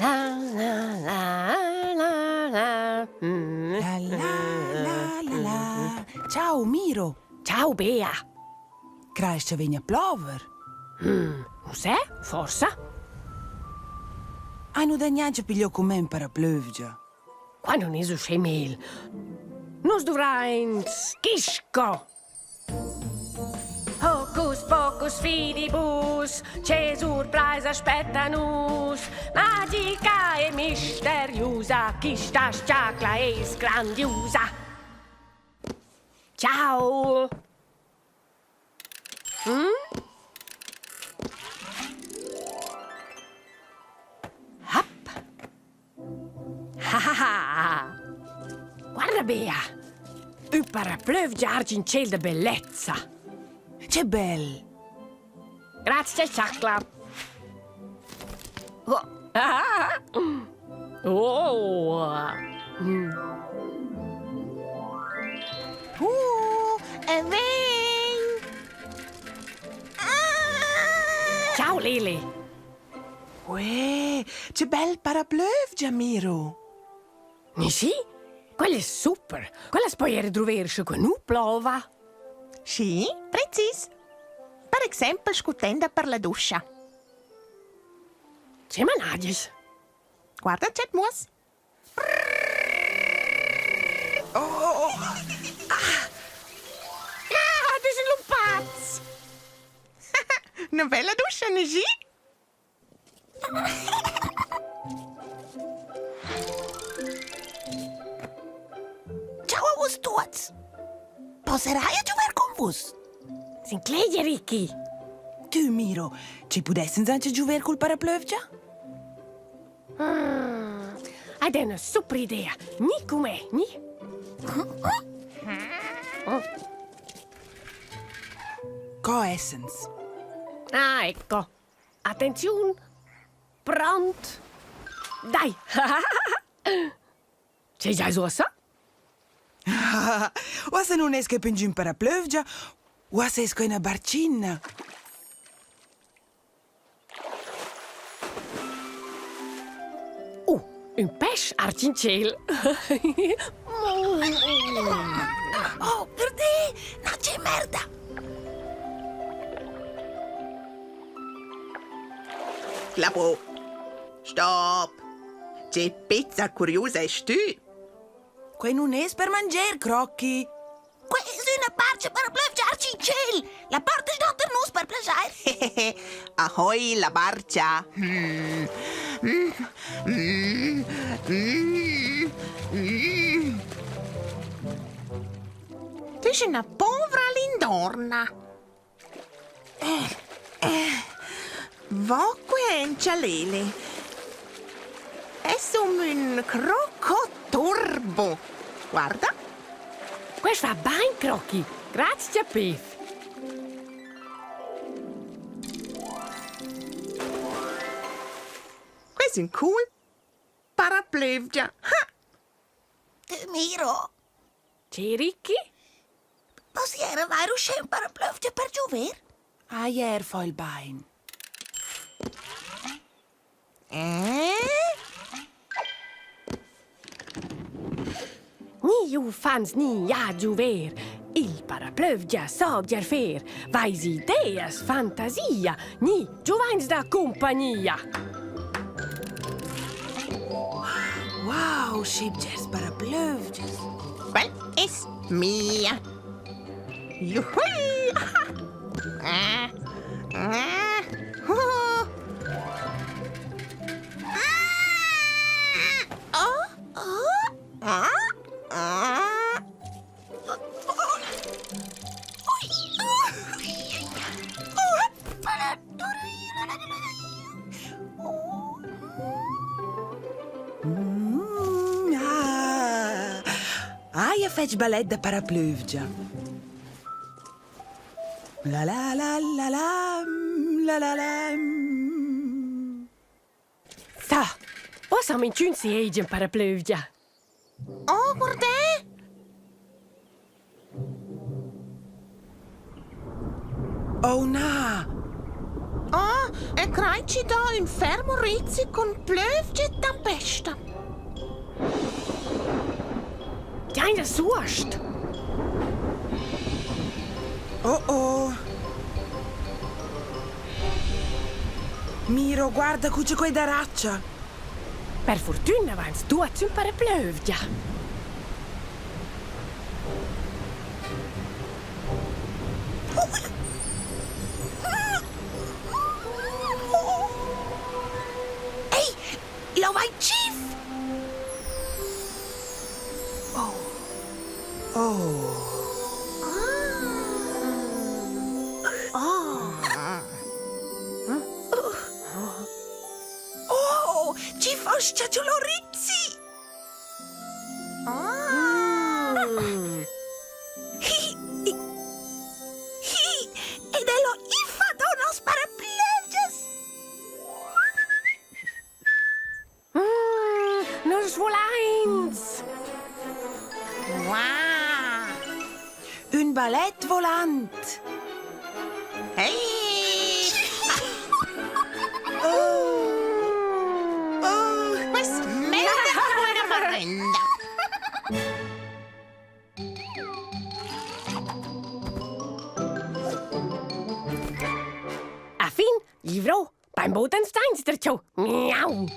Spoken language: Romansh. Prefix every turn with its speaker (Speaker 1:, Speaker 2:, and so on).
Speaker 1: La la la la la.
Speaker 2: La la la la la. Ciao Miro.
Speaker 1: Ciao Bea.
Speaker 2: Creis che vegn a plover?
Speaker 1: Ussè? Forsa?
Speaker 2: Hai nu da gnanca pigliò cun me per a plövgia.
Speaker 1: Qua non es uschè mel. Nus duvrain schisco. Hocus pocus fidibus, che surpraisa aspetta nus. Magica e misteriusa, quista sciacla es grandiusa. Ciao! Mm? Hop! Ha ha ha! Guarda Bea! Ün paraplövgia argin-tschel da bellezza!
Speaker 2: Che bel!
Speaker 1: Grazie, Chacla! Oh! Ah! Oh! Mm.
Speaker 3: E vegn! Ah!
Speaker 1: Ciao Lele!
Speaker 3: Uè, che bel paraplövgia, Miro!
Speaker 1: Sì? Quella è super! Quella si può er druver sche que nu plova.
Speaker 3: Sì, precis. Per exempel scu tenda per la duscha.
Speaker 1: Che managis?
Speaker 3: Guarda, tschet muoss.
Speaker 2: Oh, oh, oh.
Speaker 1: Ah! Ah, das sind lumpats!
Speaker 3: Una bella duscha, ne sì?
Speaker 4: Ciao a vus tuots! Posserai a giovar con vus?
Speaker 1: S'inclegia, Ricky!
Speaker 2: Tü, Miro, ci pudessens anche giuver cul paraplövgia?
Speaker 1: Mm. Ed è una super idea! Ni com'è, ni?
Speaker 2: Co essens?
Speaker 1: Ah, ecco. Attenziun! Pront! Dai! Che giai uossa?
Speaker 2: Uossa nun es que pingün paraplövgia, uossa es que üna barcina.
Speaker 1: Uh, ün pesch argintschel.
Speaker 4: Oh, perdi! Na, che merda!
Speaker 3: Clapo! Stop! Che pezza curiosa es tü?
Speaker 2: Quei nun es per mangier, Crocchi.
Speaker 4: Quei es üna barcha per plövgiar tschel. La porta sta per nus per plaschair.
Speaker 3: Ahoi, la barcha. Mm. Mm. Mm. Mm. Mm. Tu sei una povera lindorna. Eh, eh. Va qui Lele. Es um ün crocoturbo. Guarda.
Speaker 1: Quest va bain, Crocchi. Grazie, Pif.
Speaker 3: Questo è un cool paraplevgia. Ha!
Speaker 4: Miro.
Speaker 1: Che, Ricky?
Speaker 4: Possiera vair uschè ün paraplövgia per giover?
Speaker 2: Ah, ier fa il bain.
Speaker 3: Eh?
Speaker 1: Ni uffants ni a giuver, il paraplövgia so bger fer, vais ideas, fantasia, ni giuvains da cumpagnia.
Speaker 2: Wow, schi bgers paraplövgias.
Speaker 3: Quel es mia. Juhui! Ah, ah, oh. Ah, oh, ah, ah.
Speaker 2: Mm, ah. Aia fetg ballet da paraplövgia. La la la la la la la la.
Speaker 1: Sa, uossa minchün si egen paraplövgia.
Speaker 3: Oh, guardè!
Speaker 2: Oh na!
Speaker 3: Oh, Eu craj chi dà ün ferm urizi cun plövgia e tempesta.
Speaker 1: Giaina suost!
Speaker 2: Oh oh! Miro, guarda cu che quei daratscha!
Speaker 1: Per furtüna vains tuots ün paraplövgia.
Speaker 4: Ei, leu vai tschif!
Speaker 2: Oh. Oh.
Speaker 4: Oh. Oh, ci foscia giù Lorizzi! Ah. Hi, hi, ed è lo iffa donos paraplevgias!
Speaker 1: Mm, nus vulains!
Speaker 3: Wow!
Speaker 2: Ün ballet volant!
Speaker 3: Hey!
Speaker 2: Oh! Oh!
Speaker 3: Quest merda buona marenda!
Speaker 1: A fin, livrò, beim Bodensteins der Miau!